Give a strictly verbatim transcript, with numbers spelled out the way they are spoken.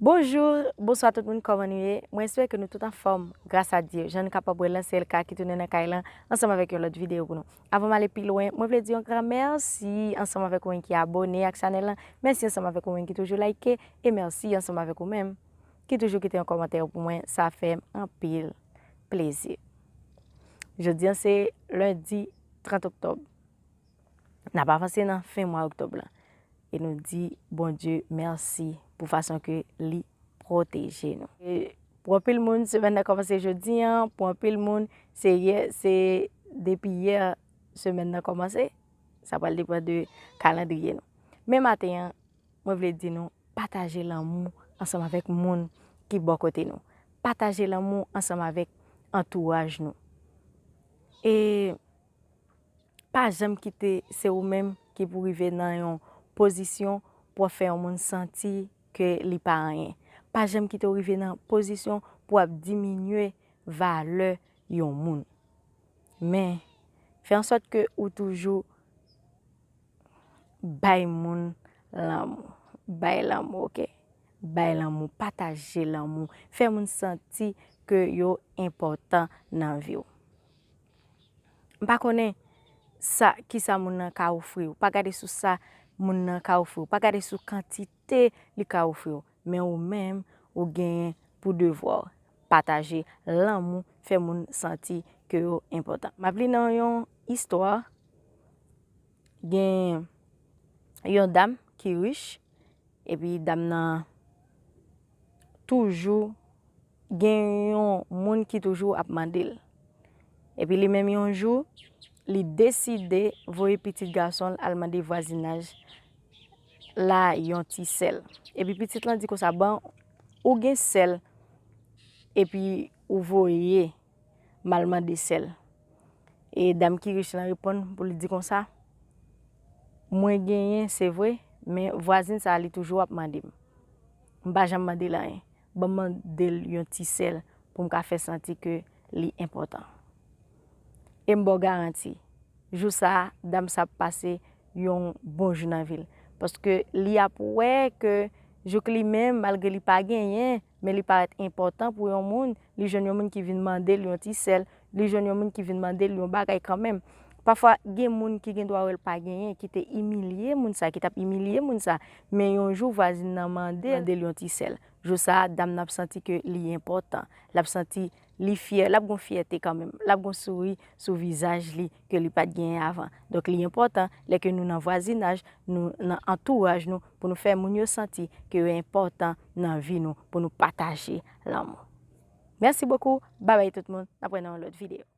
Bonjou, bonswa tout moun, kòman nou ye? Mwen espere ke nou tout anfòm, gras a Dye. Jan nou kapab wè, Lanselka ki tounen nan kay lan ansanm avèk yon lòt videyo pou nou. Avan m ale pi lwen, mwen vle di yon gran mèsi ansanm avèk ou menm ki abone ak chanèl lan. Mèsi ansanm avèk ou menm ki toujou like. E mèsi ansanm avèk ou menm ki toujou kite yon kòmantè pou mwen. Sa fè m anpil plezi. Jodi a se lendi trant oktòb. N ap avanse nan fen mwa oktòb lan. E nou di Bondye mèsi pou fason ke li pwoteje nou. E pou anpil moun, semèn nan kòmanse jodi a, pou anpil moun, se yè, se depi yè semèn nan kòmanse. Sa pral depann de kalandriye nou. Men maten an, mwen vle di nou, pataje lanmou ansanm avèk moun ki bò kote nou. Pataje lanmou ansanm avèk antouraj nou. E pa janm kite se ou menm ki pou rive nan yon pozisyon pou w ap fè yon moun santi ke li pa anyen. Pa janm kite w rive nan pozisyon pou w ap diminye valè yon moun. Men, fè an sòt ke ou toujou bay moun lanmou. Bay lanmou, oke? Bay lanmou, pataje lanmou. Fè moun santi ke yo enpòtan nan vi w. M pa konnen sa, kisa moun nan ka ofri w. Pa gade sou sa moun nan ka ofri w. Pa gade sou kantite li ka ofri w. Men ou menm, ou genyen pou devwa w pataje lanmou, fè moun santi ke yo enpòtan. M ap li nan yon istwa, gen yon dam ki rich, epi dam nan toujou gen yon moun ki toujou ap mande l. Epi li menm yon jou, li deside voye pitit gason l al mande vwazinaj la yon ti sèl. Epi pitit lan di konsa, "Bon, ou gen sèl, epi ou voye m al mande sèl." E dam ki rich lan reponn pou li di konsa, "Mwen genyen, se vre, men vwazin sa a, li toujou ap mande m. M pa janm mande l anyen. Ban m mande l yon ti sèl pou m ka fè santi ke li enpòtan." E m ba w garanti, jou sa a, dam sa ap pase yon bon jou nan vi l. Paske li ap wè ke jouk li menm, malgre li pa genyen, men li parèt enpòtan pou yon moun, li jwenn yon moun ki vin mande l yon ti sèl, li jwenn yon moun ki vin mande l yon bagay kanmenm. Pafwa, gen moun ki gen dwa wè l pa genyen, ki te imilye moun sa, ki t ap imilye moun sa, men yon jou vwazin nan mande, mande l yon ti sèl. Jou sa a, dam nan ap santi ke li enpòtan, l ap santi li fyè, l ap gon fyète kanmenm, l ap gon souri sou vizaj li ke li pa t genyen avan. Donk, li enpòtan, lè ke nou nan vwazinaj, nou nan antouraj nou, pou nou fè moun yo santi ke yo enpòtan nan vi nou, pou nou pataje lanmou. Mèsi bokou, babay tout moun, n ap wè nan yon lòt videyo.